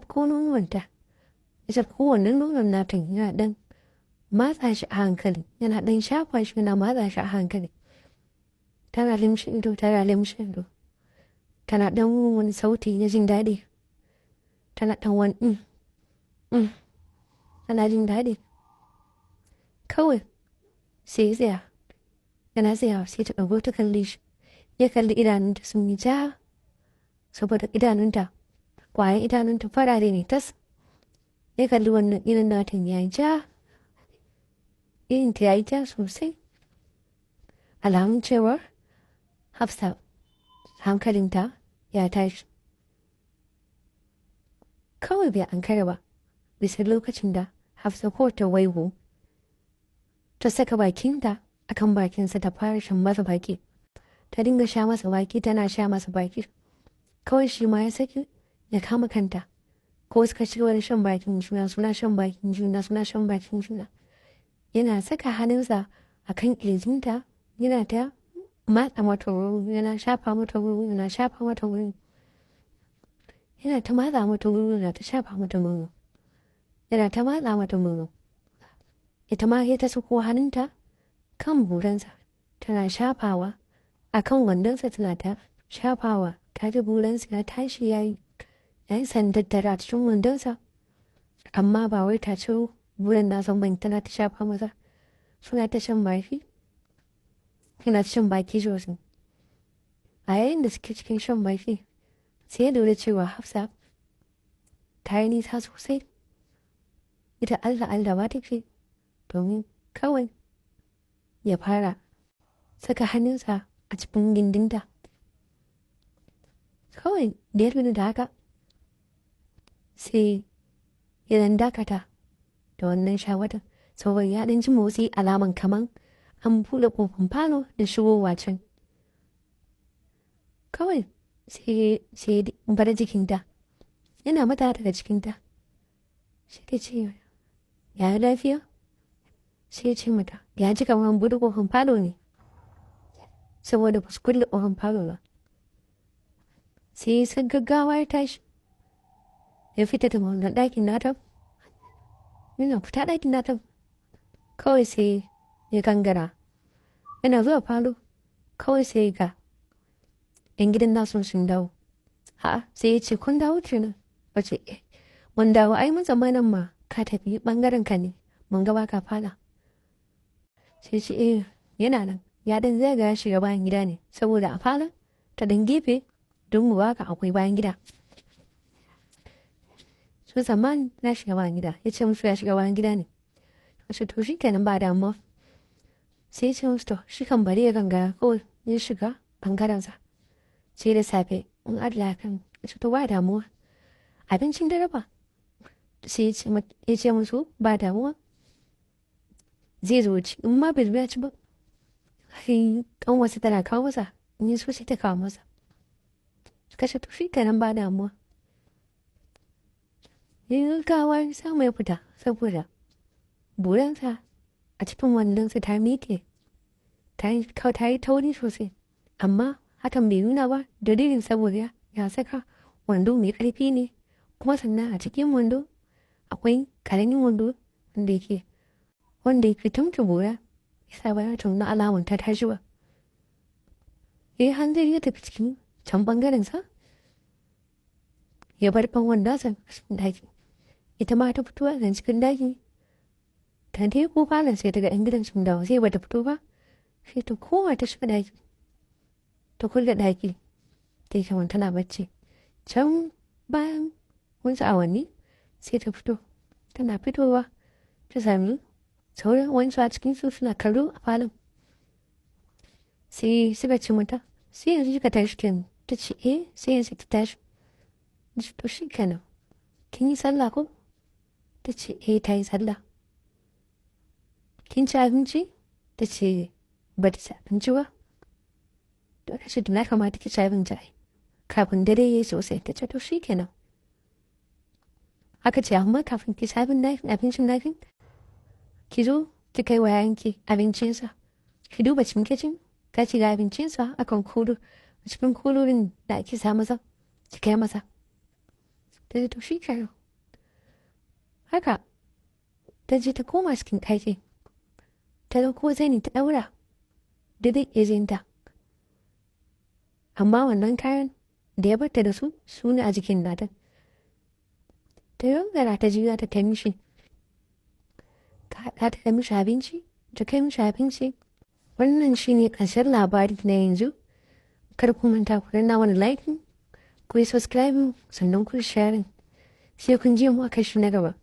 Ko nonuwanta, ya cafko wannan nonon nata, yana ɗan matsa shi a hankali, yana ɗan shafa shi, yana matsa shi a hankali. Tana limshe ido, tana limshe ido, tana ɗan wani sauti na jin daɗi, tana ɗan wani mm, tana jin daɗi. Kawai sai ya tsaya. Yana tsayawa sai ta ɗago ta kalle shi. Ya kalli idanunta sun yi ja, saboda idanunta, ƙwayan idanunta farare ne tas. Ya kalli wannan idon nata ya yi ja, idonta ya yi ja sosai, alamun cewar Hafsa hankalinta ya tashi. Kawai bai ankara ba, bisa lokacin da Hafsa ko ta waigo, ta saka bakinta akan bakinsa, ta fara shan masa baki. Ta dinga sha masa baki, tana sha masa baki. Kawai shi ma ya saki ya kama kanta, ko suka ci gaba da shan bakin juna, suna shan bakin juna, suna shan bakin juna. Yana saka hannunsa a kan ƙirjinta, yana ta matsa mata wuri, yana shafa mata wuri, yana shafa mata wuri, yana ta matsa mata wuri, yana ta shafa mata wuri, yana ta matsa mata wuri. Ita ma sai ta sako hannunta kan buransa, tana shafawa a kan wandonsa, tana ta shafawa. Ta ji buransa ya tashi, ya yi sandaddara a cikin wandonsa, amma ba wai ta ci buran nasa ban. Tana ta shafa masa, suna ta shan baki, suna shan baki sosai. A yayin da suke cikin shan baki, sai ya lura cewa Hafsa ta yi nisa sosai. Ita Allah Allah ba take domin kawai ya fara saka hannunsa a cikin gindinta. Kawai da ya lura da haka, sai ya dan dakata da wannan shawarar, saboda ya ɗan ji motsi, alaman kaman an buɗe ƙofan falo da shigowa can. Kawai sai bar jikinta, yana mata daga cikinta. Sai ta ce, "Ya lafiya?" Sai ya ce mata ya ji kamar an buɗe ƙofan falo ne, saboda ba su kulle ƙofan falo ba. Sai ya gaggawa ya tashi, ya fita da wannan ɗakin nata. Yana fita ɗakin nata, kawai sai ya gangara. Yana zuwa falo, kawai sai ga yan gidan nasu sun dawo. Ha, sai ya ce, "Kun dawo kenan?" Wace, "Eh, mun dawo. Ai mun zamanin ma ka tafi bangaren ka ne, mun ga baka fada." Sai ce, "Eh, yana nan, ya dan zai ga ya shiga bayan gida ne, saboda a falon ta dan gefe don mu baka akwai bayan gida." Su zaman na shiga bayan gida, ya ce musu ya shiga bayan gida ne. Wasu, "To shi kenan, ba damuwa." Sai ya ce musu, to shi kan bari ya gangara kawai ya shiga bangarensa, sai da safe in Allah kan. Ya ce, "To ba damuwa. Abincin dare ba?" Sai ya ce musu ba damuwa, zai zo ci. In ma bai zo ci ba, sai wasu tana kawo masa, in yi so sai ta kawo masa. Suka ce, "To shi kenan, ba damuwa." Ya yi gaggawa samu ya fita, saboda buransa a cikin wandonsa ta miƙe, ta yi tauri sosai, amma hakan bai nuna ba, dalilin saboda ya saka wando mai ƙarfi ne, kuma sannan a cikin wando akwai ƙaramin wando wanda yake tumce bura, yasa ba ya nuna alamun ta tashi ba. Ya yi hanzari ya tafi cikin can ɓangarensa, ya bar ɓangon nasa cikin ɗaki. Ita ma ta fito a cikin ɗaki, ta dai ko falon, sai ta ga 'yan gidan sun dawo, sai bata fito ba. Sai ta koma ta shiga ɗaki, ta kulle ɗaki, ta yi kamar tana bacci. Can bayan wasu awanni sai ta fito. Tana fitowa ta sami sauran wasu a cikin su suna kallo a falon. Sai suka ce mata, "Sai yanzu kika tashi kenan?" Ta ce, "Eh, sai yanzu ta tashi." "To shi kenan, kin yi sallah ko?" Ta ce, "Eh," ta yi sallah. "Kin ci abinci?" Ta ce ba ta ci abinci ba. To ta ce, "Na kamata ki ci abinci ai kafin dare yayi sosai." Ta ce, "To shi kenan." Aka ce, "Amma kafin ki ci abincin naki, ki zo ki kai wa yayanki abincinsa. Ki duba cikin kicin ka ci ga abincinsa akan kulu, cikin kulolin da ake sa masa, ki kai masa." Ta ce, "To shi kenan." Haka ta je ta koma cikin ɗaki, ta ɗauko zani ta ɗaura daidai ƙirjinta, amma wannan kayan da ya barta da su, su ne a jikin nata. Ta gangara, ta juya, ta kai mishi, ta kai mishi abinci, ta kai mishi abinci. Wannan shine ƙarshen labari na yanzu. Kar ku manta ku danna mana like, ku yi subscribe, sannan ku sharing. Sai kun ji mu a kashi na gaba.